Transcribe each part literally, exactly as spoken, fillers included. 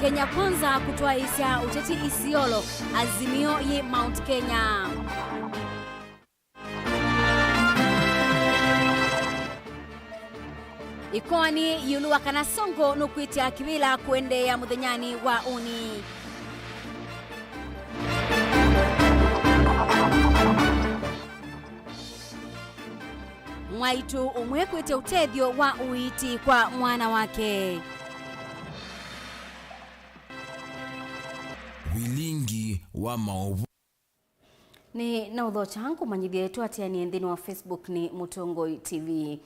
Kenya Kwanza kũtwaĩĩsya ũteti Isiolo, Azimio yĩ Mount Kenya. Ĩkoani ĩũlũ wa kana Sonko nũkwĩtya kĩvĩla kũendeea mũthenyanĩ wa ũnĩ. Mwaitũ ũmwe kwĩtya ũtethyo wa ũiiti kwa mwana wake. Vilingi wa maũvoo. Nĩ na ũthokya ngũmanyĩthye twatĩanĩe nthĩnĩ wa Facebook nĩ Mũtongoi T V.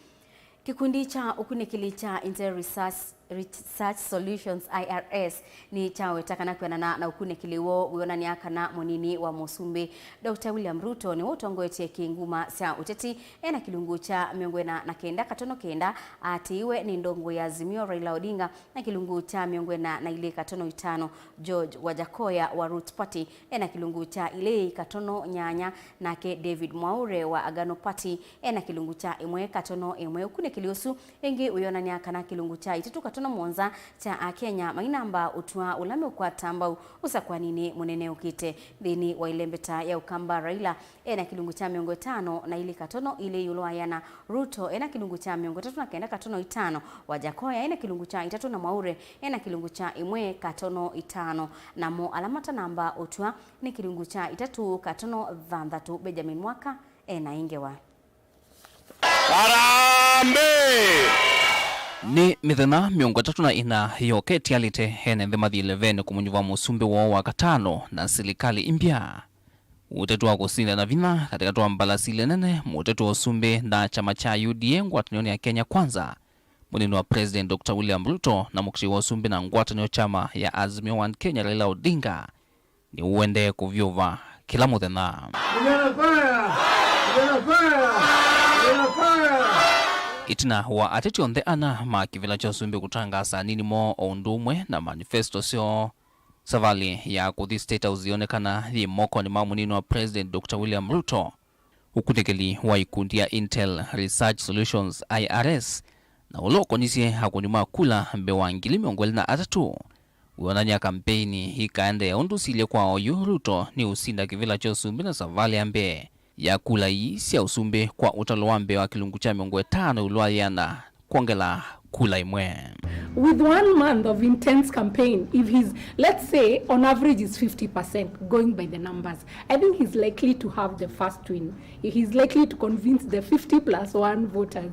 Kĩkundi kya ũkunĩkĩli kya Intel Research, Research Solutions, I R S, nĩ kyaweta kana kwĩanana na ũkunĩkĩli woo wĩonany'a kana mũnini wa mũsumbĩ Doctor William Ruto nĩwe ũtongoetye kĩnguma sya ũteti ena kĩlungu kya mĩongo ĩna na kenda katono kenda, aatĩĩwe nĩ ndongoi ya Azimio Raila Odinga na kĩlungu kya mĩongo ĩna na ilĩ katono itano, George Wajakoya wa Roots Party ena kĩlungu kya ilĩ katono nyanya, nake David Mwaure wa Agano Party ena kĩlungu kya ĩmwe katono ĩmwe. Ũkunĩkĩli ũsu ĩngĩ wĩonany'a kana kĩlungu kya itatũ katono mũonza kya Akenya mainamba ũtw'a ũla meũkwata mbau ũsakwaninĩ mũnene ũkĩte. Nthĩnĩ wa ĩlembeta ya Ũkamba, Raila ena kĩlungu kya mĩongo ĩtano na ilĩ katono ilĩ ĩũlũ wa ĩana, Ruto ena kĩlungu kya mĩongo ĩtatũ na kenda katono itano, Wajakoya ena kĩlungu kya itatũ na Mwaure ena kĩlungu kya ĩmwe katono itano. Namo ala matanamba ũtw'a nĩ kĩlungu kya itatũ katono thanthatũ, Benjamin Mwaka ena ĩ ngewa. Harambee! Nĩ mĩthenya mĩongo ĩtatũ na ĩna yoka ĩtialĩte ene nthĩ mathiĩle venĩ kũmũnyuva mũsumbĩ woo wa katano na silikalĩ imbya. Ũteti wa kũsinda na vinya katĩkatĩ wa mbalasili nene, mũteti wa ũsumbĩ na kyama kya U D A ngwatanĩonĩ ya Kenya Kwanza, mũnini wa President Doctor William Ruto na mũkitĩi wa ũsumbĩ na ngwatanĩo kyama ya Azimio One Kenya Raila Odinga nĩũendee kũvyũva kĩla mũthenya. Vijana fire! Vijana fire! Vijana fire! Ĩtina wa ateti onthe ana ma kĩvĩla kya ũsumbĩ kũtangaasa anini moo o ũndũ ũmwe na manifesto syoo, savalĩ ya kũthi State House yonekana yĩ mokonĩ ma mũnini wa President Doctor William Ruto. Ũkunĩkĩli wa ikundi ya Intel Research Solutions, I R S, na ũla ũkonisye akũni ma kula mbee wa ngili mĩongo ĩlĩ na atatũ, wĩonany'a kampeini ikaendeea ũndũ ũsilye kwa oyu Ruto nĩ ũsinda kĩvĩla kya ũsumbĩ na savalĩ ya mbee ya kula ii sya ũsumbĩ kwa ũtalo wa mbee wa kĩlungu kya mĩongo ĩtano ĩũlũ wa yĩana kwongela kula ĩmwe. With one month of intense campaign, if he's, let's say, on average is fifty percent, going by the numbers, I think he's likely to have the first win. He's likely to convince the fifty plus one voters.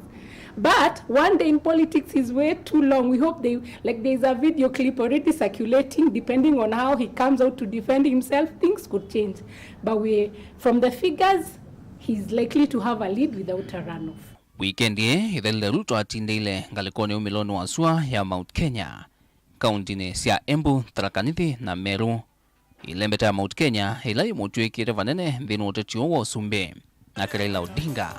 But one day in politics is way too long. We hope they, like, there's a video clip already circulating. Depending on how he comes out to defend himself, things could change. But we, from the figures, he's likely to have a lead without a runoff. Wikendi ĩĩ, ĩthelile Ruto atindĩile ngalĩkonĩ umĩlonĩ wa sua ya Mount Kenya, kauntinĩ sya Embu, Tharaka Nithi na Meru. Ĩlembeta ya Mount Kenya, ĩla yĩmũtw'ĩkĩte vanene nthĩnĩ wa ũteti ũũ wa ũsumbĩ, nake Raila Odinga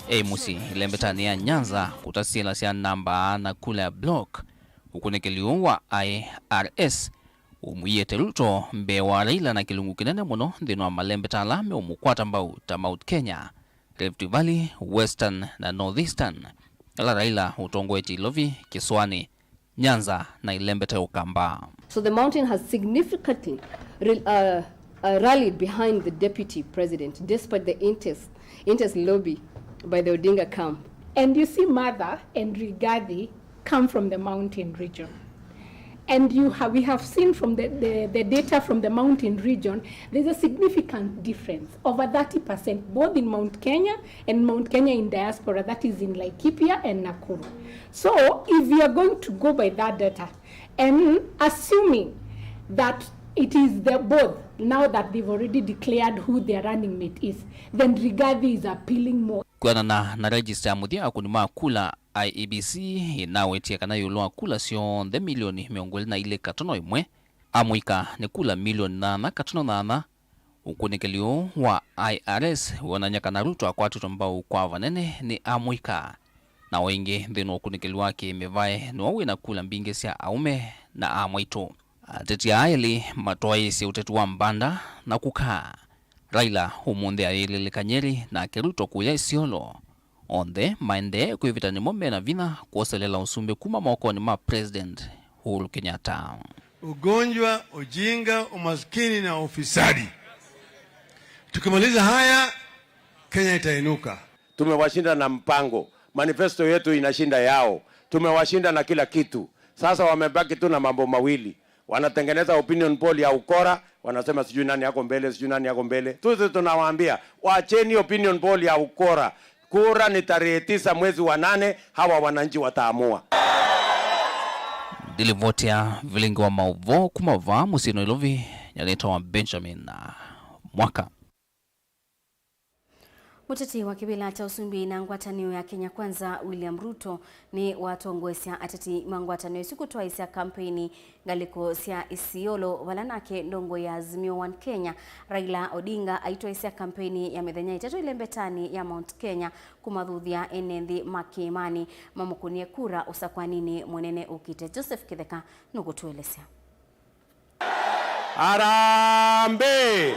e mũsyĩ ĩlembetanĩ ya Nyanza kũtasyĩlasya namba na kula ya block. Ũkunĩkĩli ũũ wa I R S ũmwiĩte Ruto mbee wa Raila na kĩlungu kĩnene mũno nthĩnĩ wa malembeta ala meũmũkwata mbau ta Mount Kenya, Rift Valley, Western na Northeastern, ala Raila ũtongoetye Ilovi, Kĩsũanĩ, Nyanza na ĩlembeta ya Ũkamba. So the mountain has significantly re- uh, uh, rallied behind the deputy president despite the intense, intense lobby by the Odinga camp. And you see, Martha and Rigathi come from the mountain region. And you ha- we have seen from the, the, the data from the mountain region, there's a significant difference, over thirty percent, both in Mount Kenya and Mount Kenya in diaspora, that is in Laikipia and Nakuru. So, if we are going to go by that data, and assuming that it is the both, now that they've already declared who their running mate is, then Rigathi is appealing more. Kwĩanana na register ya mũthya ya akũni ma kula, I E B C ĩnawetye kana ĩũlũ wa kula syonthe milioni mĩongo ĩlĩ na ilĩ katono ĩmwe, amũika nĩ kula milioni nyanya katono nyanya. Ũkunĩkĩli ũũ wa I R S wĩonany'a kana Ruto akwatĩtwe mbau kwa vanene nĩ amũika, na o ĩngĩ nthĩnĩ wa ũkunĩkĩli wa kĩ-mĩvaĩ nĩwe wĩ na kula mbingĩ sya aũme na amwaitũ. Ateti aa elĩ matwaĩĩsye ũteti wa mbanda na kũkaa. Raila ũmũnthĩ ayĩlĩlĩka Nyeri, nake Ruto kũya Isiolo. Onthe maendee kwĩvĩta nĩmo me na vinya kwoselela ũsumbĩ kuma mokonĩ ma President Uhuru Kenyatta. ugonjwa, ujinga, umaskini na ufisadi. Tukimaliza haya, Kenya itainuka. Tumewashinda na mpango. Manifesto yetu inashinda yao. Tumewashinda na kila kitu. Sasa wamebaki tu na mambo mawili. Wanatengeneza opinion poll ya ukora, wanasema sijui nani yako mbele, sijui nani yako mbele. Sisi tunawaambia, wacheni opinion poll ya ukora. Kura ni tarehe tisa mwezi wa nane, hawa wananchi wataamua. Ndilivoti ya vilingi wa maũvoo kuma vaa mũsyĩ Nairobi, nyanĩtwa wa Benjamin Mwaka. Mũteti wa kĩvĩla kya ũsumbĩ na ngwatanĩo ya Kenya Kwanza, William Ruto, nĩ watongoesya ateti ma ngwatanĩo ĩsu kũtwaĩsya kampeini ngalĩko sya Isiolo, vala nake ndongoi ya Azimio One Kenya, Raila Odinga, aitwaĩsya kampeini ya mĩthenya ĩtatũ ĩlembetanĩ ya Mount Kenya kũmathuthya ene nthĩ ma kĩĩmanĩ mamũkũnĩe kura ũsakwaninĩ mũnene ũkĩte. Joseph Kĩtheka nũkũtũelesya. Harambee!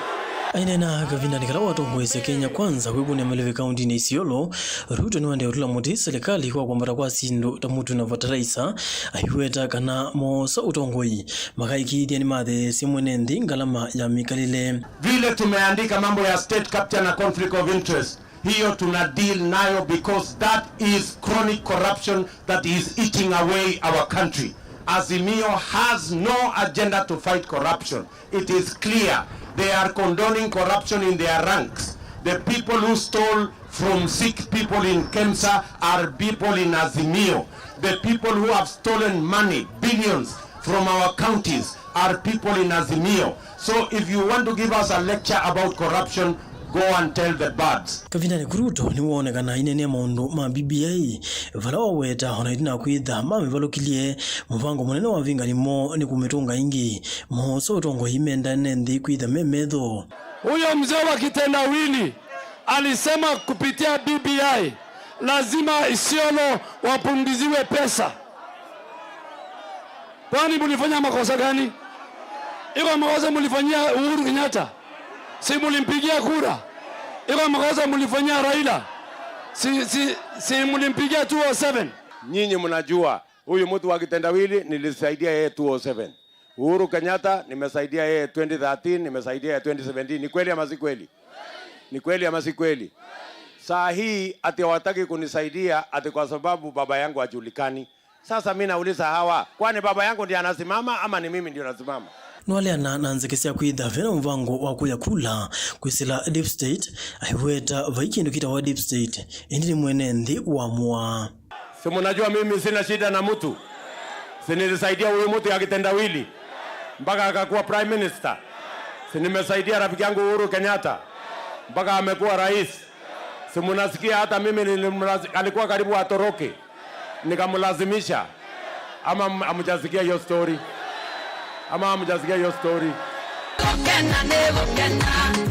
Aineena kavindanĩ kala watongoesya Kenya Kwanza kwĩkũnĩa malĩvi kaũndĩnĩ Isiolo, Ruto nĩwaendee ũtũla mũtĩ silikalĩ kwa kwambata kwa syĩndũ ta mũtu na fertilizer, aiweta kana moosa ũtongoi makaĩkĩĩthya nĩmatheesye mwene nthĩ ngalama ya mĩkalĩle. Vile tumeandika mambo ya state capture na conflict of interest, hiyo tuna deal nayo because that is chronic corruption that is eating away our country. Azimio has no agenda to fight corruption. It is clear they are condoning corruption in their ranks. The people who stole from sick people in KEMSA are people in Azimio. The people who have stolen money, billions, from our counties are people in Azimio. So if you want to give us a lecture about corruption, go and tell the birds. Kavindanĩ kau Ruto nĩwoonekana aineenea maũndũ ma B B I, vala waweta ona ĩtina wa kwĩtha mamĩvalũkilye, mũvango mũnene wa avingani moo nĩ kũmĩtũnga ĩngĩ, moosa ũtongoi menda ene nthĩ kwĩtha me metho. Huyo mzee wa kitendawili alisema kupitia B B I lazima Isiolo wapunguziwe pesa. Kwani mulifanya makosa gani? Iko makosa mulifanyia Uhuru Kenyatta? Si mulimpigia kura? Iko makosa mulifanyia Raila? Si, si, si mulimpigia two oh seven? Nyinyi mnajua, huyu mtu wa kitendawili nilisaidia yeye two oh seven. Uhuru Kenyatta nimesaidia yeye twenty thirteen, nimesaidia yeye twenty seventeen. Ni kweli ama si kweli? Ni kweli ama si kweli? Saa hii ati hawataki kunisaidia ati kwa sababu baba yangu hajulikani. Sasa mi nauliza hawa, kwani baba yangu ndiye anasimama ama ni mimi ndio nasimama? Nĩwaleana na nzeke sya kwĩtha vena mũvango wa kũya kula kwĩsĩla deep state, aiweta vai kĩndũ kĩtawa deep state, ĩndĩ nĩ mwene nthĩ wamũaa. Si mnajua mimi sina shida na mtu? Si nilisaidia huyu mtu ya kitendawili mpaka akakuwa prime minister? Si nimesaidia rafiki yangu Uhuru Kenyatta mpaka amekuwa rais? Si mnasikia hata mimi nilimlazi-, alikuwa karibu atoroke, nikamlazimisha? Ama m-, hamjasikia hiyo story? Ama hamjasikia hiyo story?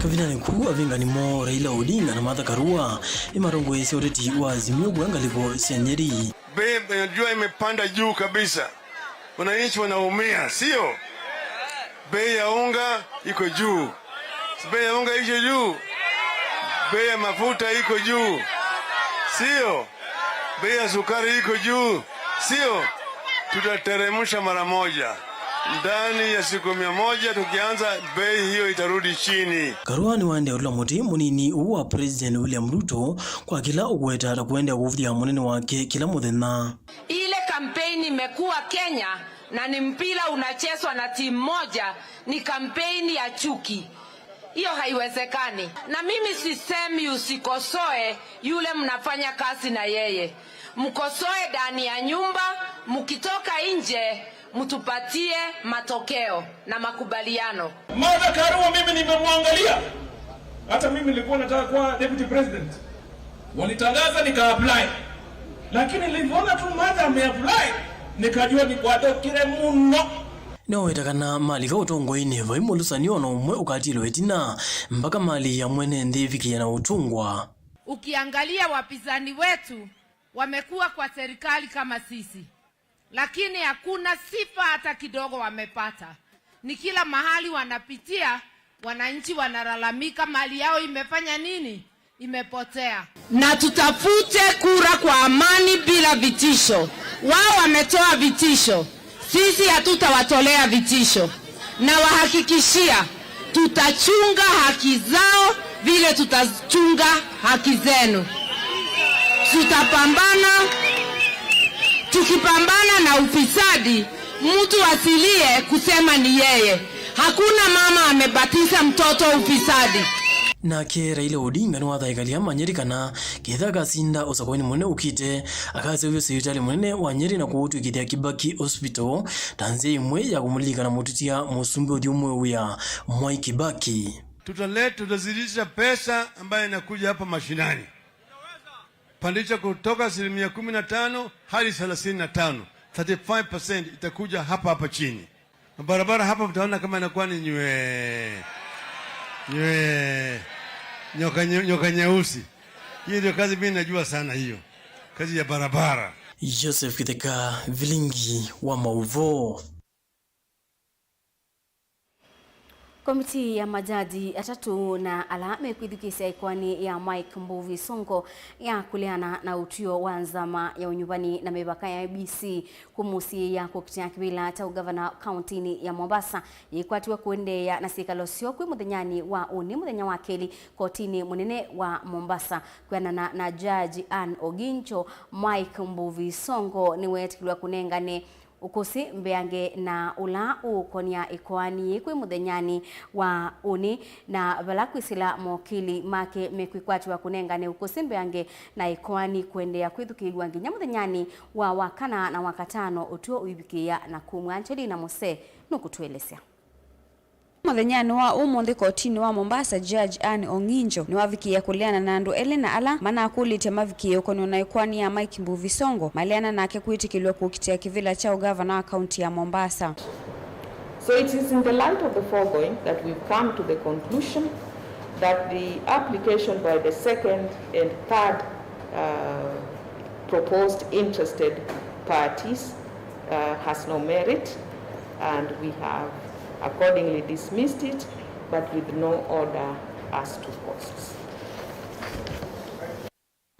Kavindanĩ kau, avingani moo Raila Odinga na Martha Karua nĩmatongoesye ũteti wa Azimio kwa ngalĩko sya Nyeri. Bei ya jua imepanda juu kabisa. Wananchi wanaumia, sio? Bei ya unga iko juu. Si bei ya unga iko juu? Bei ya mafuta iko juu, sio? Bei ya sukari iko juu, sio? Tutateremsha mara moja. Ndani ya siku mia moja tukianza, bei hiyo itarudi chini. Karua nĩwaendee ũtũla mũtĩ mũnini ũũ wa President William Ruto kwa kĩla ũkweta ta kũendea kũvũthya mũnene wake kĩla mũthenya. Ile kampeni imekuwa Kenya na ni mpira unachezwa na timu moja, ni kampeni ya chuki. Hiyo haiwezekani. Na mimi sisemi usikosoe yule mnafanya kazi na yeye. Mkosoe ndani ya nyumba, mkitoka nje, mtupatie matokeo na makubaliano. Martha Karua mimi nimemwangalia. Hata mimi nilikuwa nataka kuwa deputy president. Walitangaza, nika apply. Lakini nilivyoona tu Martha ameapply, nikajua nĩkwathũkĩre mũno. Nĩwaweta kana malika ũtongoinĩ vai mũlusanĩo ona ũmwe ũkatilwa ĩtina, mpaka mali ya mwene nthĩ ĩvikĩe na ũtũngwa. Ukiangalia wapinzani wetu wamekuwa kwa serikali kama sisi, lakini hakuna sifa hata kidogo wamepata. Ni kila mahali wanapitia, wananchi wanalalamika, mali yao imefanya nini? Imepotea. Na tutafute kura kwa amani bila vitisho. Wao wametoa vitisho. Sisi hatutawatolea vitisho, na wahakikishia tutachunga haki zao vile tutachunga haki zenu. Tutapambana, tukipambana na ufisadi, mtu asilie kusema ni yeye. Hakuna mama amebatiza mtoto ufisadi. Nake Raila Odinga nĩwathaĩkalya ma Nyeri kana kethĩwa akasinda ũsakuanĩ mũnene ũkĩte, akaseũvya sivitalĩ mũnene wa Nyeri na kũũtw'ĩkĩthya Kibaki Hospital ta nzĩa ĩmwe ya kũmũlilikana mũtĩtĩa mũsumbĩ ũthyũ mweũ wĩa Mwai Kibaki. Tutale-, tutazidisha pesa ambayo inakuja hapa mashinani. Pandisha kutoka asilimia kumi na tano hadi thelathini na tano, thirty-five percent itakuja hapa hapa chini. Barabara hapa mtaona kama inakuwa ni nywe-, nywe-, nyoka nye-, nyoka nyeusi. Hiyo ndio kazi mimi najua sana hiyo. Kazi ya barabara. Joseph Kitheka, Vilingi wa Mauvoo. Komitii ya majaji atatũ na ala mekwĩthukĩĩsya ĩkoani ya Mike Mbuvi Sonko ya kũleana na ũtw'ĩo wa nzama ya ũnyuvani na mĩvaka ya I E B C kũmũsiĩĩa kũkitĩa kĩvĩla kya ũngavana kauntinĩ ya Mombasa yĩkwatiwe kũendeea na syĩkalo syoo kwĩ mũthenyanĩ wa ũnĩ, mũthenya wa kelĩ, kotinĩ mũnene wa Mombasa. Kwĩanana na Judge Anne Ogincho, Mike Mbuvi Sonko nĩweetĩkĩlw'a kũnengane ũkũsĩ mbeange na ũla ũũkonya ĩkoani yĩĩ kwĩ mũthenyanĩ wa ũnĩ, na vala kwĩsĩla mokili make mekwĩkwatĩwa kũnengane ũkũsĩ mbeange na ĩkoani kũendeea kwĩthukĩĩw'a nginya mũthenyanĩ wa wakana na wakatano ũtw'o ũivikĩĩa na kumw'a. Angelina Mose nũkũtũelesya. Mũthenyanĩ wa ũmũnthĩ kotinĩ wa Mombasa, Judge Anne Ong'injo nĩwavikĩie kũleana na andũ elĩ na ala manakũlĩtye mavikĩe ũkonwa na ĩkoani ya Mike Mbuvi Sonko, maleana nake kwĩtĩkĩlw'a kũkitĩa kĩvĩla kya ũgavana wa kaunti ya Mombasa. So it is in the light of the foregoing that we've come to the conclusion that the application by the second and third, uh, proposed interested parties uh, has no merit, and we have accordingly dismissed it, but with no order as to costs.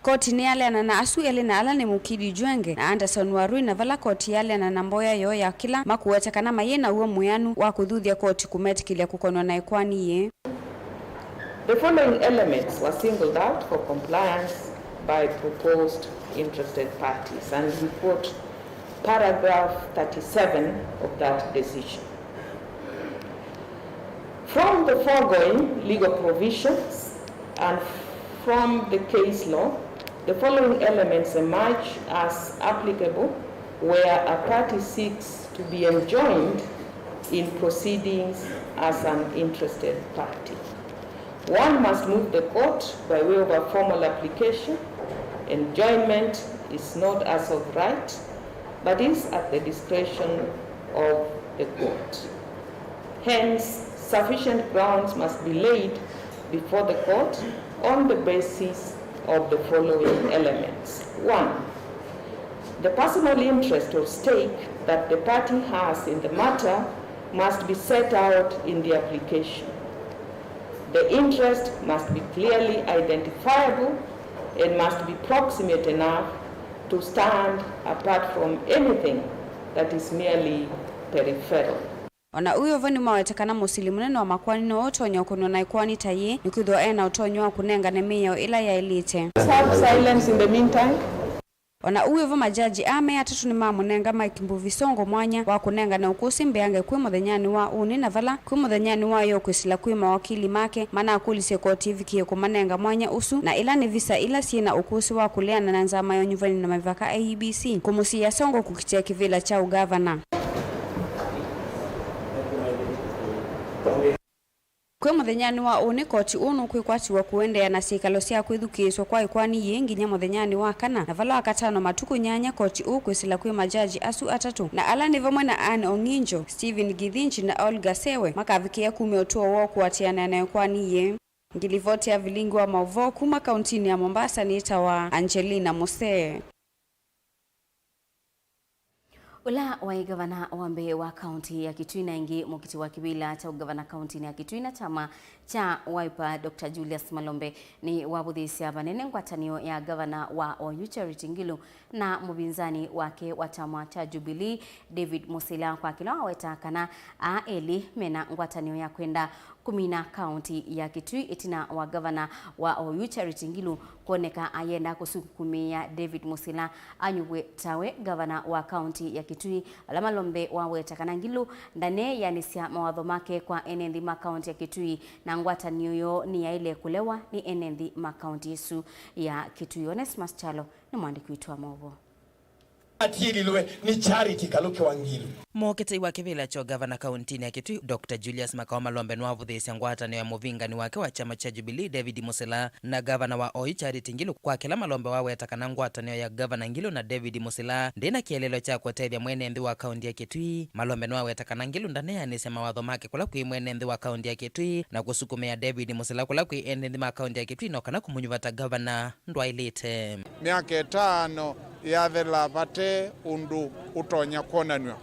Koti nĩyaleana na asu elĩ na ala nĩ Mukidi Jwenge na Anderson Warui, na vala koti yaleana na mboya yoo ya kĩla makũweta kana mayĩ naw'o mwĩanu wa kũthuthya koti kũmetĩkĩlya kũkonwa na ĩkoani yĩĩ. The following elements were singled out for compliance by proposed interested parties, and we quote paragraph thirty-seven of that decision. From the foregoing legal provisions and from the case law, the following elements emerge as applicable where a party seeks to be enjoined in proceedings as an interested party. One must move the court by way of a formal application. Enjoinment is not as of right, but is at the discretion of the court. Hence, sufficient grounds must be laid before the court on the basis of the following elements. One, the personal interest or stake that the party has in the matter must be set out in the application. The interest must be clearly identifiable and must be proximate enough to stand apart from anything that is merely peripheral. O na ũu vo nĩmawete kana mũsili mũnene wa makoani no ũtonya ũkũnwa na ĩkoani ta yĩĩ, nĩkwĩthĩwa e na ũtonyi wa kũnengane mĩao ĩla yaĩlĩte. Let's have silence in the meantime. O na ũu vo, majaji aa me atatũ nĩmamũnenga Mike Mbuvi Sonko mwanya wa kũnengane ũkũsĩ mbeange kwĩ mũthenyanĩ wa ũnĩ, na vala kwĩ mũthenyanĩ wa ĩoo kwĩsĩla kwĩ mawakili make manakũlisye koti ĩvikĩe kũmanenga mwanya ũsu, na ĩla nĩ visa ila syĩ na ũkũsĩ wa kũleana na nzama ya ũnyuvani na mĩvaka, I E B C, kũmũsiĩĩa Sonko kũkitĩa kĩvĩla kya ũgavana. Kwĩ mũthenyanĩ wa ũnĩ, koti ũũ nũkwĩkwatĩw'a kũendeea na syĩkalo sya kwĩthukĩĩswa kwa ĩkoani yĩĩ nginya mũthenyanĩ wa kana, na vala wakatano matukũ nyanya koti ũũ kwĩsĩla kwĩ majaji asu atatũ, na ala nĩ vamwe na Anne Ong'injo, Stephen Githinji na Olga Sewe makavikĩĩa kumya ũtũo woo kũatĩanĩa na ĩkoani yĩĩ. Ngilivoti ya Vilingi wa Mauvoo kuma kauntinĩ ya Mombasa nĩtawa Angelina Musee. Ũla waĩ ngavana wa mbee wa kaunti ya Kitui na ĩngĩ mũkiti wa kĩvĩla kya ũngavana kauntinĩ ya Kitui na kyama kya Wiper, Doctor Julius Malombe, nĩ wavũthĩĩsya vanene ngwatanĩo ya ngavana wa oyu Charity Ngilu na mũvinzani wake wa kyama kya Jubilee, David Musila, kwa kĩla waweta kana aa elĩ mena ngwatanĩo ya kwenda kũmina kaunti ya Kitui ĩtina wa ngavana wa oyu Charity Ngilu kwoneka ayenda kũsukumĩa David Musila anyuvwe tawe ngavana wa kaunti ya Kitui, vala Malombe waweta kana Ngilu ndaneeanĩsya mawatho make kwa ene nthĩ ma kaunti ya Kitui, na ngwatanĩo yoo nĩyaĩle kũlewa nĩ ene nthĩ ma kaunti ĩsu ya Kitui. Onesmus Kyalo nĩ mwandĩki witũ wa maũvoo. Atililwe ni Charity Kaluki wa Ngilu. Mũkitĩi wa kĩvĩla kya ũngavana kauntinĩ ya Kitui, Doctor Julius Makawa Malombe nĩwavũthĩĩsya ngwatanĩo ya mũvingani wake wa kyama kya Jubilee, David Musila, na ngavana wa oyu Charity Ngilu, kwa kĩla Malombe waweta kana ngwatanĩo ya ngavana Ngilu na David Musila ndĩna kĩeleelo kya kũtethya mwene nthĩ wa kaunti ya Kitui. Malombe nĩwaweta kana Ngilu ndaneanĩsya mawatho make kũla kwĩ mwene nthĩ wa kaunti ya Kitui na kũsukumĩa David Musila kũla kwĩ ene nthĩ ma kaunti ya Kitui, no kana kũmũnyuva ta ngavana ndwaĩlĩte. Myaka ĩtano yathela vate ũndũ ũtonya kwonanw'a,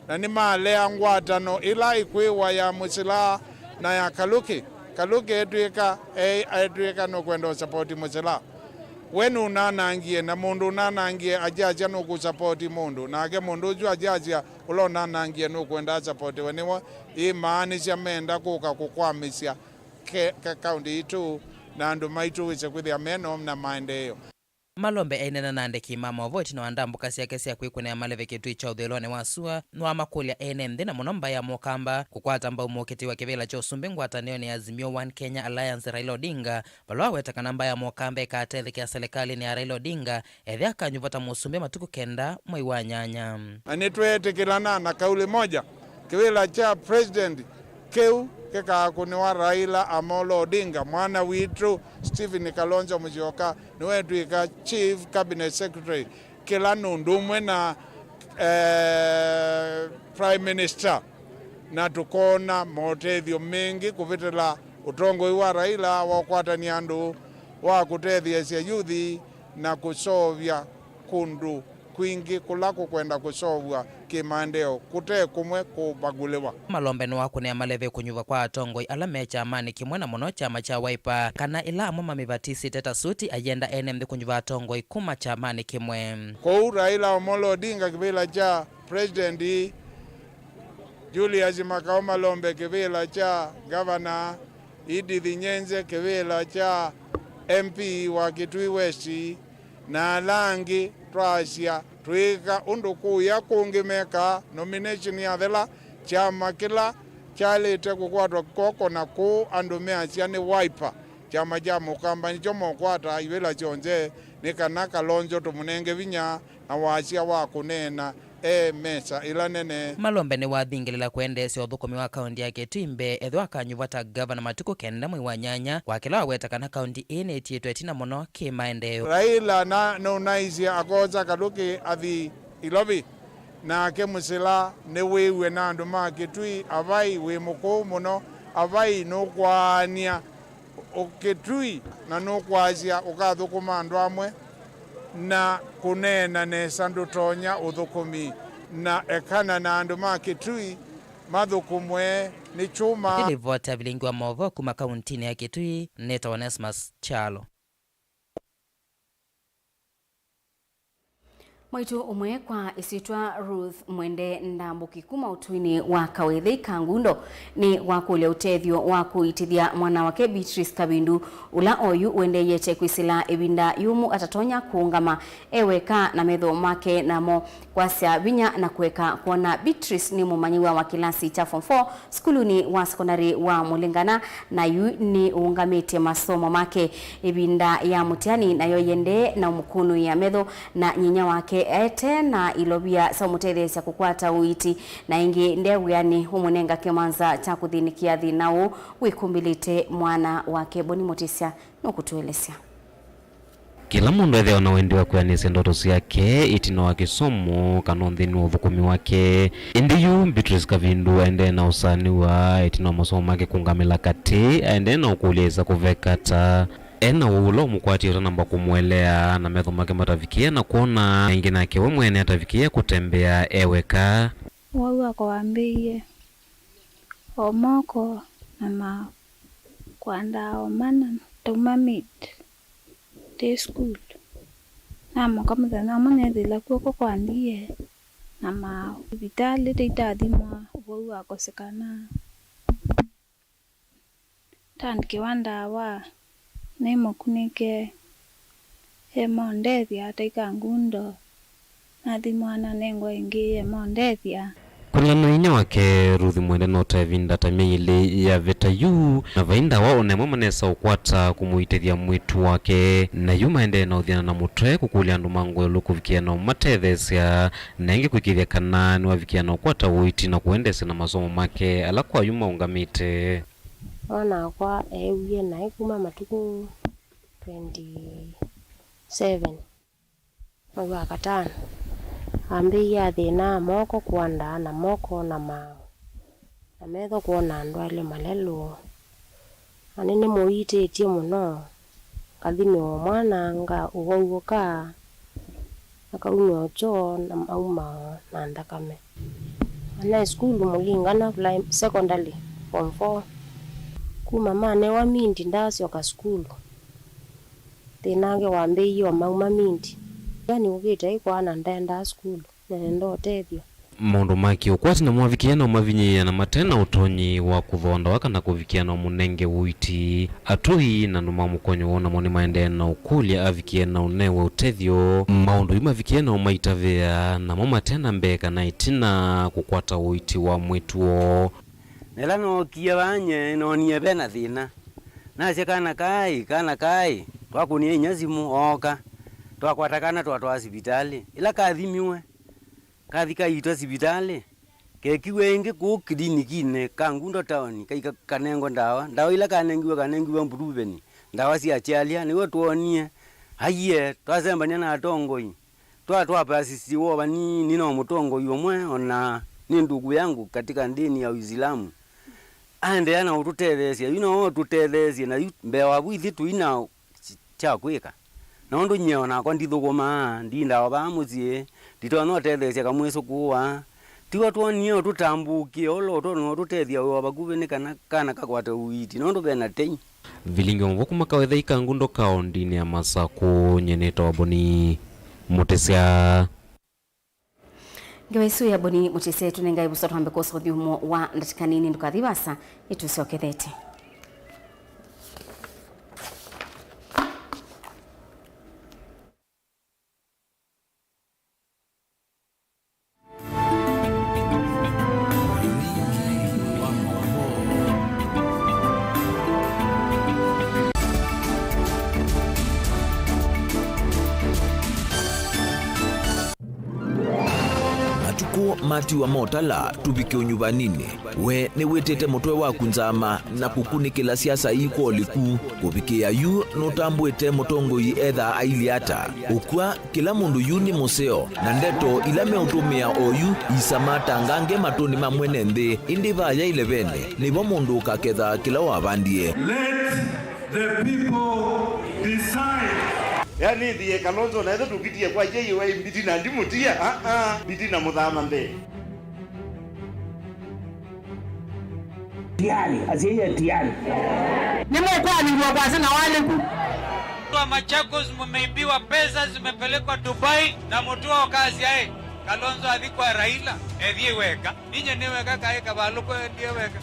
na nĩmalea ngwatano ĩla ĩkwĩwa ya Mũsila na ya Kalũkĩ. Kalũkĩ etw'ĩka, e-, etw'ĩka nũkwenda ũsapoti Mũsila. We nũnanangie, na mũndũ ũnanangie akyasya nũkũsapoti mũndũ, nake mũndũ ũsu akyasya ũla ũnanangie nũkwenda asapotiwe nĩwe, ĩmaanĩsya menda kũka kũkwamĩsya ke-, ka-, kaũntĩ yitũ na andũ maitũ wĩse kwĩthĩa meno na maendeeo. Malombe aineena na andĩki ma maũvoo ĩtina wa ndambũka syake sya kwĩkũnĩa maleve Kĩtui kya ũthũĩlonĩ wa sua, nĩwamakũlya ene nthĩ na mũno mbaĩ ya Mũkamba kũkwata mbau mũkitĩi wa kĩvĩla kya ũsumbĩ ngwatanĩonĩ ya Azimio One Kenya Alliance, Raila Odinga, vala waweta kana mbaĩ ya Mũkamba ĩkatethekea selekalĩnĩ ya Raila Odinga ethĩa akanyuva ta mũsumbĩ matukũ kenda mwei wa nyanya. Na nĩtweetĩkĩlana na kauli moja, kĩvĩla kya president kĩu kĩkakũnĩwa Raila Amolo Odinga. Mwana witũ Stephen Kalonzo Musyoka nĩwetw'ĩka chief cabinet secretary, kĩla nũndũ ũmwe na, eh, prime minister, na tũkoona motethyo mengĩ kũvĩtĩla ũtongoi wa Raila wa ũkwatany'a andũ, wa kũtetheesya yuthi na kũseũvya kũndũ kwingĩ kũla kũkwenda kũseũvw'a kĩmaendeeo kũte kũmwe kũvagũlĩwa. Malombe nĩwakũnĩa maleve kũnyuva kwa atongoi ala me kyamanĩ kĩmwe na mũno kyama kya Wiper, kana ĩla amwe mamĩvatisĩte ta suti, ayenda ene nthĩ kũnyuva atongoi kuma kyamanĩ kĩmwe. Kũu Raila Amolo Odinga kĩvĩla kya president, Julius Makao Malombe kĩvĩla kya ngavana, Edith Nyenze kĩvĩla kya M P wa Kitui West, na ala angĩ twasya twĩĩka ũndũ kũya kũngĩ mekaa nomination yathela, kyama kĩla kyaĩlĩte kũkwatwa kw'oko na kũũ andũ measya nĩ Wiper, kyama kya Mũkamba nĩkyo mokwata ivĩla syonthe, nĩ kana Kalonzo tũmũnenge vinya na wasya wa kũneena e mesa ĩla nene. Malombe nĩwathingĩlĩla kwendeesya ũthũkũmi wa kaũntĩ ya Kitui mbee ethĩwa akanyuva ta ngavana matukũ kenda mwei wa nyanya, kwa kĩla waweta kana kaũntĩ ĩĩ nĩtiĩtwe ĩtina mũno kĩ maendeeo. Raila na nũnaisye akosa Kalũkĩ athi Ilovi, nake Mũsila nĩwĩw'e na andũ ma Kitui, Avai wĩ mũkũũ mũno, Avai nũkwaany'a Ũkĩtui na nũkwasya ũkathũkũma andũ amwe na kũneena nesa ndũtonya ũthũkũmi, na ekana na andũ ma Kĩtui mathũkũmwe nĩ kyũma. Nĩlivoti ya vilingi wa maũvoo kuma kauntinĩ ya Kĩtui, nĩtawa Onesmus Kyalo. Mwaitũ ũmwe kwa ĩsyĩtwa Ruth Mwende Ndambũki kuma ũtũinĩ wa Kawethei Kangundo nĩ wakũlya ũtethyo wa kũitĩthya mwana wake Beatrice Kavindu, ũla oyu ũendeeyete kwĩsĩla ĩvinda yũmũ atatonya kũũngama e weka na metho make namo kwasya vinya na kũeka kwona. Beatrice nĩ mũmanyĩw'a wa kĩlasi kya form four sukulunĩ wa sekondalĩ wa Mũlĩngana, na yu nĩ ũũngamĩtye masomo make. Ĩvinda ya mũtiani nayo yĩendee na ũmũkũnũĩa metho, na nyinya wake aete na ilovia sya ũmũtetheesya kũkwata ũiiti, na ĩngĩ nde wĩanĩ ũmũnenga kĩmanza kya kũthĩnĩkĩa thĩna ũũ wĩkumbĩlĩte mwana wake. Boni Mũtĩsya nũkũtũelesya. Kĩla mũndũ ethĩawa na wendi wa kwĩanĩsya ndoto syake ĩtina wa kĩsomo kana nthĩnĩ wa ũthũkũmi wake. Ĩndĩ yu Beatrice Kavindu aendee na ũsanĩwa ĩtina wa masomo make kũngamĩla katĩ, aendee na ũkũlya ĩsa kũveka ata. E na ũwau ũla ũmũkwatie ũtanamba kũmũelea, na metho make matavikĩĩa na kwona, na ĩngĩ nake we mwene atavikĩĩa kũtembea e weka. Ũwau wakwa wambĩĩie o moko na ma-, kwandaa o mana tauma mid day school. Namoka mũthenya ũmwe neethĩla kw'oko kwandie na ma-, sivitalĩ tĩitathimwa, ũwau wakosekana. Taandĩkĩwa ndawa, naĩ mũkunĩke, ema ũndethya, ataika ngundo, nathimwa nanengwa ĩngĩ, ema ũndethya. Kwĩlana na inyia wake, Ruth Mwende no ta ĩvinda ta myei ĩlĩ yavĩta yu, na vai ndawa o na ĩmwe manesa ũkwata kũmũitĩthya mwĩĩtu wake, na yu maendee na ũthiana na mũtwe kũkũlya andũ ma ngũyũ kũvikĩa na ũmatetheesya, na ĩngĩ kũĩkĩĩthya kana nĩwavikĩa na ũkwata ũiiti na kũendeesya na masomo make ala kwa yu maũngamĩte. Mwana wakwa eewie naĩ kuma matukũ twenty-seven, mwei wa katano, ambĩĩie athĩna a moko kũandaa na moko na maaũ, na metho kwona ndwaĩle malelũ. Na nĩnĩmũiitĩtye mũno, ngathimĩwa mwana, nga ũvaũũka, akaumĩwa kyoo na auma na nthakame. Anaĩ sukulu Mũlingana Prim-, Secondary, form four. Kuma manewa mindi ndaasyoka sukulu. Thĩna wake wambĩĩie o mauma mindi. Yaani ũkĩte aikwaa na ndendaa sukulu. Nenda ũtethyo. Maũndũ ma kĩũkwati namo avikĩĩa na ũmavinyĩĩa na mate na ũtonyi wa kũthooa ndawa kana kũvikĩa na ũmũnenge ũiiti. Atũi na andũ ma mũkonyo woo namo nĩmaendee na ũkũlya avikĩe na ũnewe ũtethyo. Maũndũ yu mavikĩe na ũmaitavĩa namo mate na mbee kana ĩtina kũkwata ũiiti wa mwĩĩtu woo. Na ĩla nookie vaa nyie, noonie ve na thĩna. Nasya, "Kana kaĩ, kana kaĩ." Twakũnĩa inyia simũ, ooka. Twakwata kana, twatwaa sivitalĩ. Ĩla kathimiwe, kathi kaiitwa sivitalĩ, kekiw'e ĩngĩ kũu kilinikinĩ ka Ngundo taoni, kaika kanengwa ndawa. Ndawa ila kanengiwe, kanengiwe Mburuveni, ndawa sya kyalya. Nĩw'o twoonie aiee, twasembany'a na atongoi. Twa, twapasisiwe o vanini no mũtongoi ũmwe, o na nĩ ndugu yangu katika dini ya Uislamu, aendeea na ũtũtetheesya. Yu no ũtũtetheesye, na yu mbee wa vu ithyĩ tũi na kya kwĩka. Nũndũ nyie o nakwa ndithũkũmaa, ndindaa o vaa mũsyĩ, nditonya ũtetheesya kamwĩsũkũũ aa. Tiw'o twonie ũtũtambũũkĩe ũla ũtonya ũtũtethya wĩ o vakuvĩ nĩ kana kana kakwate ũiiti, nũndũ ve na tei. Vilingi wa mũvwa kuma Kawethei ka Ngundo kaũndinĩ ya Masakũ, nyie nĩtawa Boni Mũtĩsya. Ngewa ĩsu ya Boni Mũtĩsya ĩtũnengae vũsa twambe kwosa ũthyũmũo wa ndatĩka nini. Ndũkathi vaasa, nĩtũsyokethete. Matukũ matiwa motala tũvike ũnyuvaninĩ. We nĩwĩtĩte mũtwe waku nzama na kũkunĩkĩla siasa ii kwa ũliku. Kũvikĩĩa yu, nũtambũĩte mũtongoi ethaa ailyĩ ata? Ũkw'a, kĩla mũndũ yu nĩ mũseo, na ndeto ila meũtũmĩa oyu iisamaa ta ngange matũnĩ ma mwene nthĩ, ĩndĩ vaya ĩlevene nĩvo mũndũ ũkakethaa kĩla wavandie. Let the people decide. Yani, thiĩ Kalonzo na ĩthe tũkitie kwa J Y mbiti na ndimũtia, ah, ah, mbiti na mũthama mbee. Tiari, asyai e tiari. Nĩmũkwanĩlw'a kwasya na walĩku. Watu wa Machakos, mumeibiwa pesa, zimepelekwa Dubai, na mũtũa ũkasya, "Ĩ, Kalonzo athi kwa Raila, ethie weka." Ninye nĩ weka kaĩ kavalũko endie weka.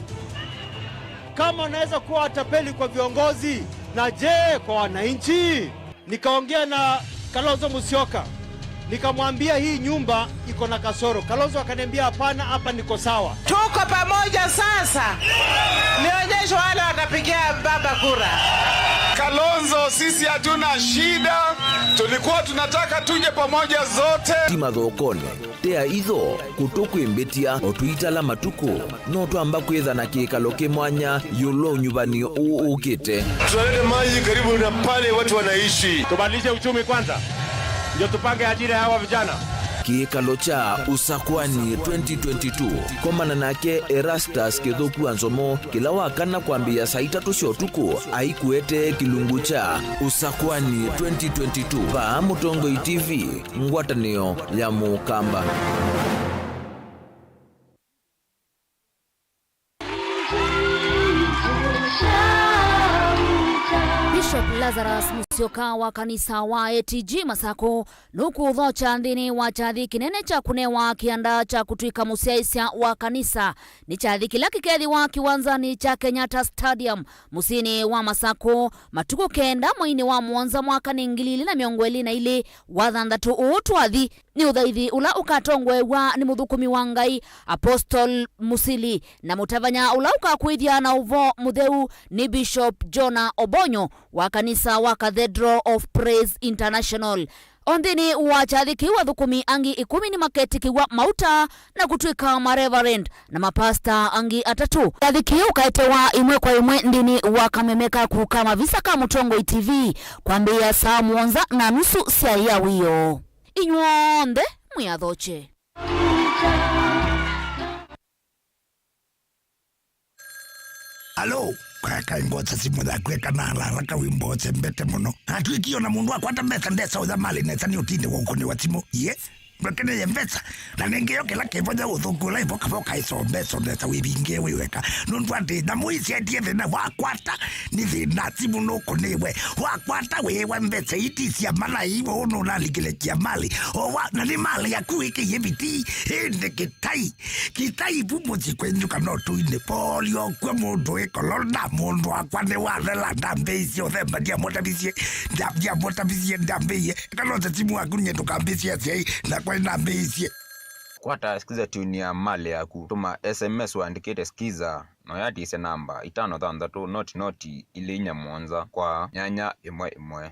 Kama unaweza kuwa watapeli kwa viongozi, na je, kwa wananchi? Nikaongea na Kalonzo Musyoka, nikamwambia hii nyumba iko na kasoro. Kalonzo akaniambia, "Hapana, hapa niko sawa." Tuko pamoja sasa. Nionyeshe wale watapigia baba kura. Kalonzo, sisi hatuna shida. Tulikuwa tunataka tuje pamoja zote. Ti mathokonĩ. Tea itho, kũtũ kwĩ mbĩtya, o tũitala matukũ, no twamba kwĩtha na kĩkalo kĩ mwanya ĩũlũ wa ũnyuvani ũũ ũkĩte. Tutalete maji karibu na pale watu wanaishi. Tubadilishe uchumi kwanza, ndio tupange ajira ya hawa vijana. Kĩkalo kya Usakwani twenty twenty-two. Komana nake Erastus Kĩthũku wa Nzomo kĩla wa kana kwambĩĩa saa itatũ sya ũtukũ, aikũetee kĩlungu kya Usakwani twenty twenty-two. Vaa Mũtongoi T V, ngwatanĩo ya Mũkamba. Bishop Lazarus Musyoka wa kanisa wa A T G Masakũ nũkũthokya nthĩnĩ wa kyathi kĩnene kya kũnewa kĩanda kya kũtw'ĩka mũsyaĩĩsya wa kanisa. Nĩ kyathi kĩla kĩkethĩwa kĩwanzanĩ kya Kenyatta Stadium, mũsyĩnĩ wa Masakũ, matukũ kenda mweinĩ wa mũonza mwakanĩ ngili ilĩ na mĩongo ĩlĩ na ilĩ. Wathanthatũ ũũ twathi nĩ ũthaithi ũla ũkatongoew'a nĩ mũthũkũmi wa Ngai, Apostle Musili, na mũtavany'a ũla ũkakwĩthya na ũvoo mũtheu nĩ Bishop Jonah Obonyo wa kanisa wa Cathedral of Praise International. O nthĩnĩ wa kyathi kĩu, athũkũmi angĩ ĩkũmi nĩmaketĩkĩw'a mauta na kũtw'ĩka mareverend na mapasta angĩ atatũ. Kyathi kĩu kaetewa ĩmwe kwa ĩmwe nthĩnĩ wa kameme kaku ka mavisa ka Mũtongoi T V kwambĩĩa saa mũonza na nusu sya ĩa wĩoo. Inyw'onthe mwĩathokye. Alo, kwaya kaĩ mbosa simũ yaku eka na haraka wĩ mbosa mbete mũno. Atwĩkie ona mũndũ akwata mbesa ndesa ũya malĩ nesa nĩ ũtinde wa ũkũnĩwa simũ. Ye? Ndwekeneye mbesa. Na nĩngĩ yo kĩla kĩvonya ũthũku ũla ĩvoka voka ĩsombe sondesa wĩvingie wĩ weka. Nũndũ atĩ nyamũ ici endie thĩna wakwata nĩ thĩna simũ nũkũnĩwe. Wakwata wĩwa mbesa iti cia malai ũũ nũnalikile kia malĩ. Owa, na nĩ malĩ yaku wĩkĩie viti. Ĩndĩ kĩtai. Kĩtai vu mũsyĩ kwenyu kana ũtũinĩ. Polio kwĩ mũndũ wĩ kolona, mũndũ wakwa nĩ wathela, ndambĩisye ũthemba, ndiamũtavisye, ndia-, ndiamũtavisye, ndambĩie. Kana ũte simu waku nye ndũkambĩsye asyai, nakwa nĩnambĩisye. Kwata Skiza tune ya malĩ yaku. Tũma S M S ũandĩkĩte Skiza, na ũyatisye namba itano thanthatũ noti noti ilĩ inya mũonza kwa nyanya ĩmwe ĩmwe.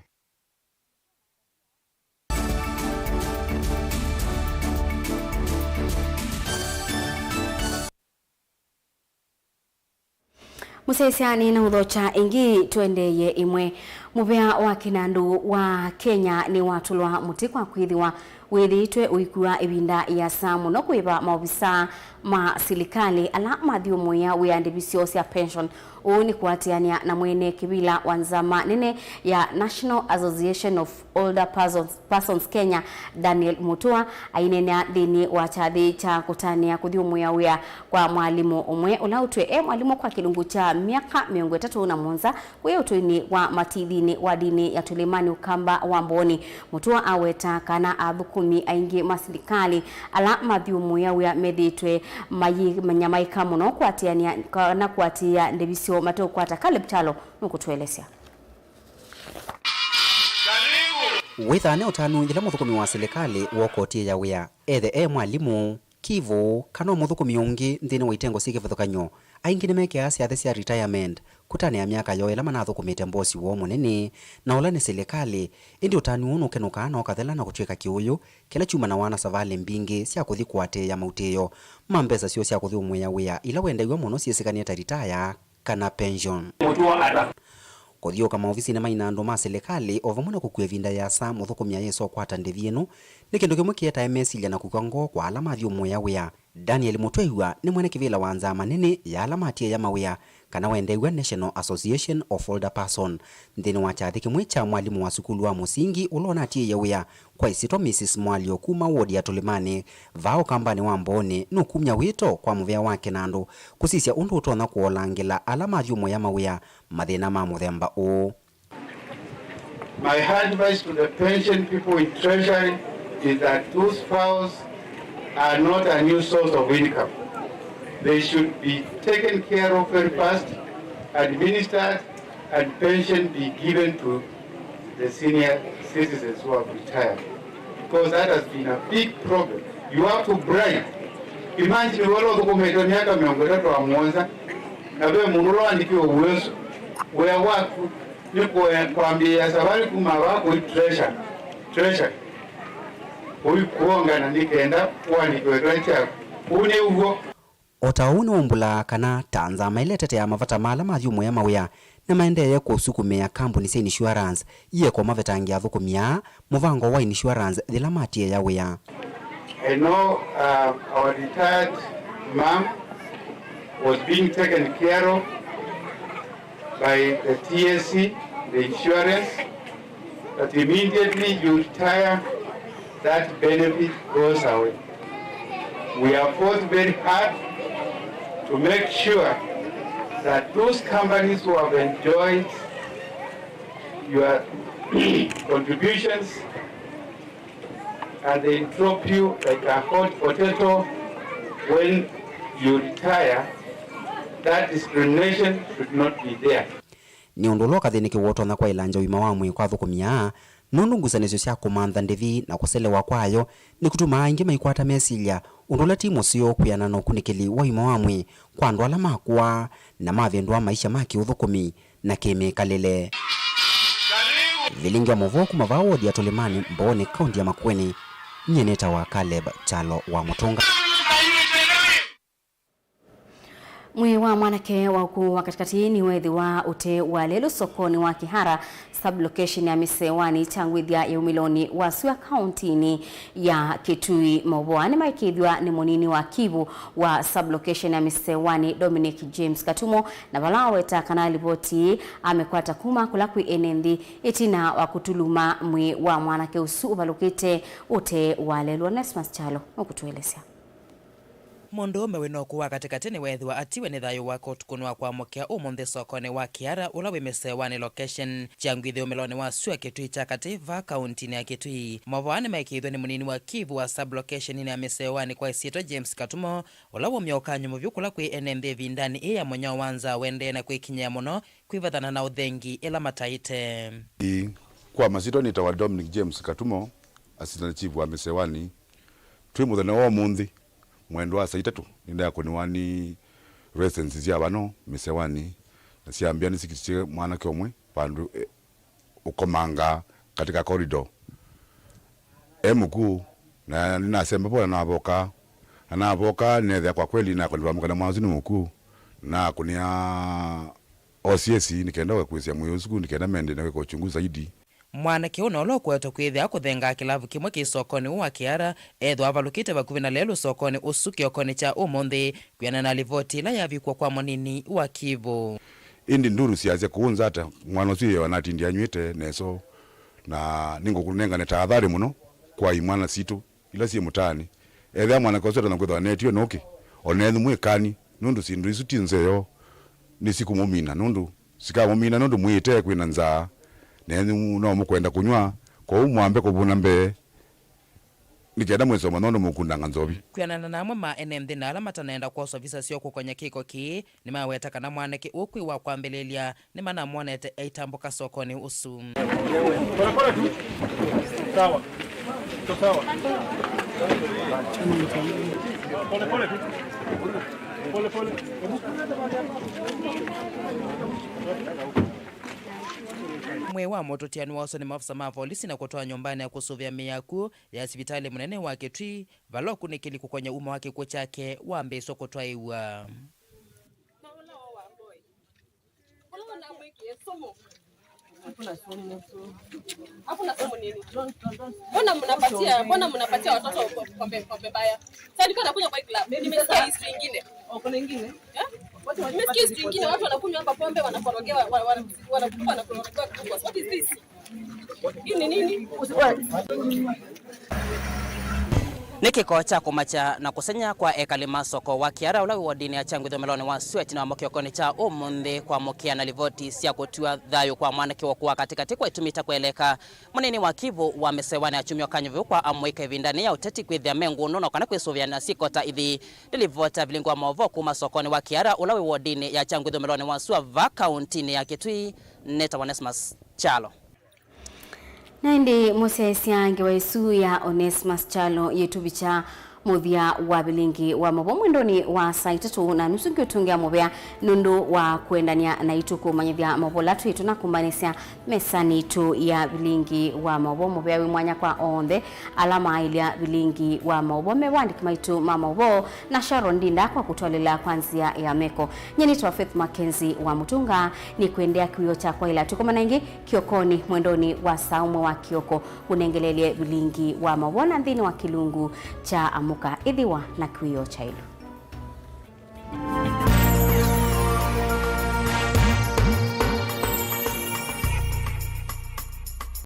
Mũsyaĩĩsya nĩnaũthokya ĩngĩ, tũendeeye ĩmwe. Mũvea wa kĩnandũ wa Kenya nĩwatũlwa mũtĩ kwa kwĩthĩwa wĩthĩĩtwe ũikua ĩvinda ĩasa mũno kũĩva maovisaa ma silikalĩ ala mathyũmũĩa wĩa ndĩvi syoo sya pension. Ũũ nĩ kũatĩanĩa na mwene kĩvĩla wa nzama nene ya National Association of Older Persons, Persons Kenya, Daniel Mutua, aineenea nthĩnĩ wa kyathĩ kya kũtanĩa kũthyũmũĩa wĩa kwa mwalimũ ũmwe ũla ũtw'e e mwalimũ kwa kĩlungu kya myaka mĩongo ĩtatũ na mũonza wĩ ũtũinĩ wa Matithinĩ wadinĩ ya Tũlĩmanĩ Ũkamba wa Mbooni. Mũtua aweta kana athũkũmi aingĩ ma silikalĩ ala mathyũmũĩa wĩa methĩĩtwe mayĩmanyamaĩka mũno kũatĩanĩa kana kũatĩĩa ndĩvi syoo mateũkwata. Caleb Kyalo nũkũtũelesya. Wĩthaa nĩ ũtanu yĩla mũthũkũmi wa silikalĩ wokotĩĩa wĩa, ethe e mwalimũ, kivũ, kana o mũthũkũmi ũngĩ nthĩnĩ wa itengo syĩ kĩvathũkany'o. Aingĩ nĩmekĩaa syathĩ sya retirement kũtanĩa myaka yoo ĩla manathũkũmĩte mbosi woo mũnene, na ũla nĩ silikalĩ. Ĩndĩ ũtanu ũũ nũkenũkaa na ũkathela na kũtw'ĩka kĩũyũ kĩla kyumanawa na savalĩ mbingĩ sya kũthi kũatĩĩa mautĩĩo ma mbesa syoo sya kũthyũmũĩa wĩa ila wendeew'a mũno syĩsĩkanĩe ta ritaya kana pension. Kũthyũũka maovisinĩ ma ina andũ ma silikalĩ o vamwe na kũkua ĩvinda yĩasa mũthũkũmi ayĩsa ũkwata ndĩvi ĩno nĩ kĩndũ kĩmwe kĩetae mesilya na kũkw'a ngoo kwa ala mathyũmũĩa wĩa. Daniel Mũtwĩw'a nĩ mwene kĩvĩla wa nzama nene ya ala matiĩya mawĩa, kana wendeew'a National Association of Older Person, nthĩnĩ wa kyathĩ kĩmwe kya mwalimũ wa sukulu wa mũsingi ũla ũnatiĩie wĩa kwa ĩsyĩtwa Missus Mwalyo kuma wodi ya Tũlĩmanĩ vaa Ũkambanĩ wa Mbooni, nũkumya wĩto kwa mũvea wa kĩnandũ kũsisya ũndũ ũtonya kũolangĩla ala mathyũmũĩa mawĩa mathĩna ma mũthemba ũũ. My advice to the pension people in Treasury is that those files are not a new source of income. They should be taken care of very fast, administered, and pension be given to the senior citizens who have retired. Because that has been a big problem. You have to bribe. Imagine wewe ũthũkũmĩte myaka mĩongo ĩtatũ na mũonza, na ve mũndũ ũla wandĩkiwe ũwĩo ũsu, wĩa waku nĩ kũe-, kwambĩĩa savalĩ kuma vaa kũi treasury, treasury, kũi kuongana nĩ kenda ũandĩkĩwe kĩla kyaku. Ũu nĩ ũw'o. O ta ũu nĩwaumbũlaa kana ta nzama ĩla ĩteteaa mavata ma ala mathyũmũĩa mawĩa nĩmaendeeye kũsukumĩa kambuni sya insurance ieke ũmavetangĩa athũkũmi aa mũvango wa insurance yĩla matiĩya wĩa. I know, uh, our retired mom was being taken care of by the T S C, the insurance, but immediately you retire, that benefit goes away. We have fought very hard to make sure that those companies who have enjoyed your contributions and they drop you like a hot potato when you retire, that discrimination should not be there. Nĩ ũndũ ũla ũkathĩnĩkĩwa ũtonya kwaĩlangya ũima wa mwĩĩ kwa athũkũmi aa, nũndũ ngusanĩsyo sya kũmantha ndĩvi na kũselewa kwayo nĩkũtumaa aingĩ maikwata mesilya ũndũ ũla ti mũseo kwĩanana na ũkunĩkĩli wa ũima wa mwĩĩ kwa andũ ala makũa na mavĩndũa maisha ma kĩũthũkũmi na kĩmĩkalĩle. Vilingi wa maũvoo kuma vaa wodi ya Tũlĩmanĩ, Mbooni, kaunti ya Makueni, nyie nĩtawa Caleb Kyalo wa Mũtũnga. Mwĩĩ wa mwanake wa ũkũũ wa katĩkatĩ nĩweethĩwa ũte wa lelũ sokonĩ wa Kĩara, sub-location ya Mĩsewanĩ, kyangwĩthya ya umĩlonĩ wa sua kauntinĩ ya Kitui. Maũvoo aa nĩmaĩkĩĩthw'a nĩ mũnini wa Kivu wa sub-location ya Mĩsewanĩ, Dominic James Katumo, na vala aweta kana livoti ĩĩ amĩkwata kuma kũla kwĩ ene nthĩ ĩtina wa kũtuluma mwĩĩ wa mwanake ũsu ũvalũkĩte ũte wa lelũ. Onesmus Kyalo nũkũtũelesya. Mũndũũme wĩna ũkũũ wa katĩkatĩ nĩweethĩwa atiwe nĩ thayũ wake ũtukũnĩ wa kwamũkĩa ũmũnthĩ sokonĩ wa Kĩara, ũla wĩ Mĩsewanĩ location. Kyangwĩthya umĩlonĩ wa sua Kitui kya katĩ vaa kauntinĩ ya Kitui. Maũvoo aa nĩmaĩkĩĩthw'a nĩ mũnini wa Kivu wa sub-location-inĩ ya Mĩsewanĩ kwa ĩsyĩtwa James Katumo, ũla waumya ũkany'o mũvyũ kũla kwĩ ene nthĩ ĩvindanĩ ĩĩ ya mũnyao wa nzaa ũendee na kwĩkinyĩa mũno kwĩvathana na ũthengi ĩla mataĩte. Ĩĩ, kwa masyĩtwa nĩtawa Dominic James Katumo, assistant chief wa Mĩsewanĩ. Twĩ mũthenya wa ũmũnthĩ, mwendũ wa saa itatũ, nĩndakũniwa nĩ residents sya vano Mĩsewanĩ, na syambĩa nĩsikitisye mwanake ũmwe vandũ, eh, ũkomangaa katika corridor. E mũkũũ, na nĩnasemba vo na navokaa. Na navokaa, nĩneethĩa kwa kweli nakũniwa mũkana mwana ũsu nĩ mũkũũ. Nakũnĩa O C S nĩ kenda ũke kũĩsya mwĩĩ ũsu kũu, nĩ kenda mende na kwĩka uchunguzi zaidi. Mwanake ũna ũla ũkũetwa kwĩthĩa akũthengaa kĩlavu kĩmwe kĩ sokonĩ ũũ wa Kĩara, ethwa avalũkĩte vakuvĩ na lelũ sokonĩ ũsu kĩokonĩ kya ũmũnthĩ, kwĩanana na livoti ĩla yavikw'a kwa mũnini wa Kivu. Ĩndĩ nduru syasya kũu nza ata mwana ũsu ĩyo anatindie anyw'ĩte neso, na nĩngũkũnengane tahadhari mũno kwa imwana sitũ ila syĩ mũtaanĩ. Ethĩa mwanake ũsu atonya kwĩthwa aneetiwe nũkĩ, o nenyu mwĩkani, nũndũ syĩndũ isu ti nzeo, nĩsikũmũmina, nũndũ sikamũmina nũndũ mwĩĩte kwĩna nzaa, nenyu no mũkwenda kũnyw'a, kwoou mwambe kũvũna mbee, nĩ kenda mwĩsoma nũndũ mũkundanga nzovi. Kwĩanana na amwe ma ene nthĩ na ala mataneenda kwosa visa syoo kũkony'a kĩko kĩĩ, nĩmaweta kana mwanake ũũ kwĩ wa kwambĩlĩlya nĩmanamwonete aitambũka sokonĩ ũsu. Pole pole tu. Sawa. Iko sawa. Pole pole tu. Pole pole. Mwĩĩ wa mũtũtia nĩwaoswa nĩ maofisa ma volisi na kũtwaa nyũmbanĩ ya kũsũvĩa mĩĩ ya akw'ũ ya sivitalĩ mũnene wa Kitui, vala ũkunĩkĩli kũkony'a uma wa kĩkw'ũ kyake wambĩĩswe kũtwaĩw'a. Hakuna sumu. Hakuna sumu nini? Mbona mnapatia, mbona mnapatia watoto pombe, pombe mbaya? Sasa nilikuwa nakunywa kwa hii club. Nimesikia history ingine. Oh, kuna ingine? Eh? Nimesikia history ingine, watu wanakunywa hapa pombe, wanakorogewa, wa-, wana-, wana-, wanakorogewa kichwa. What is this? Hii ni nini? Nĩ kĩko kya kũmakya na kũseng'ya kwa ekali ma soko wa Kĩara ũla wĩ wodinĩ ya Kyangwĩthya ũmĩlonĩ wa sua ĩtina wa kĩokonĩ kya ũmũnthĩ kwamũkĩa na livoti sya kũtiwa thayũ kwa mwanake wa ũkũũ wa katĩkatĩ kwa itumi itakweleka. Mũnini wa Kivu wa Mĩsewanĩ akyumya ũkany'o vau kwa amũika ĩvindanĩ ya ũteti kwĩthĩa me ngũnũ na kana kwĩsũvĩana syĩko ta ithi. Nĩ livoti ya vilingi wa maũvoo kuma sokonĩ wa Kĩara ũla wĩ wodinĩ ya Kyangwĩthya ũmĩlonĩ wa sua vaa kauntinĩ ya Kitui. Nĩtawa Onesmus Kyalo. Na ĩndĩ mũsyaĩĩsya ngewa ĩsu ya Onesmus Kyalo yĩtũvikya Mũthya wa vilingi wa maũvoo mwendonĩ wa saa itatũ na nusu ngiũtũngĩa mũvea nũndũ wa kũendany'a naitũ kũmanyĩthya maũvoo ala twĩ nakumbanĩsya mesanĩ yitũ ya vilingi wa maũvoo. Mũvea wĩ mwanya kwa onthe ala maaĩlya vilingi wa maũvoo, me vo andĩki maitũ ma maũvoo na Sharon Ndinda kwa kũtwalĩla kwa nzĩa ya meko. Nyie nĩtawa Faith Mackenzie wa Mũtunga, nĩkwendea kĩwĩoo kyakwa ĩla tũkomana ĩngĩ kĩokonĩ mwendonĩ wa saa ũmwe wa kĩoko. Ũnengelelye vilingi wa maũvoo na nthĩnĩ wa kĩlungu kya Amũka. Ĩthĩwa na kĩwĩoo kyaĩlu.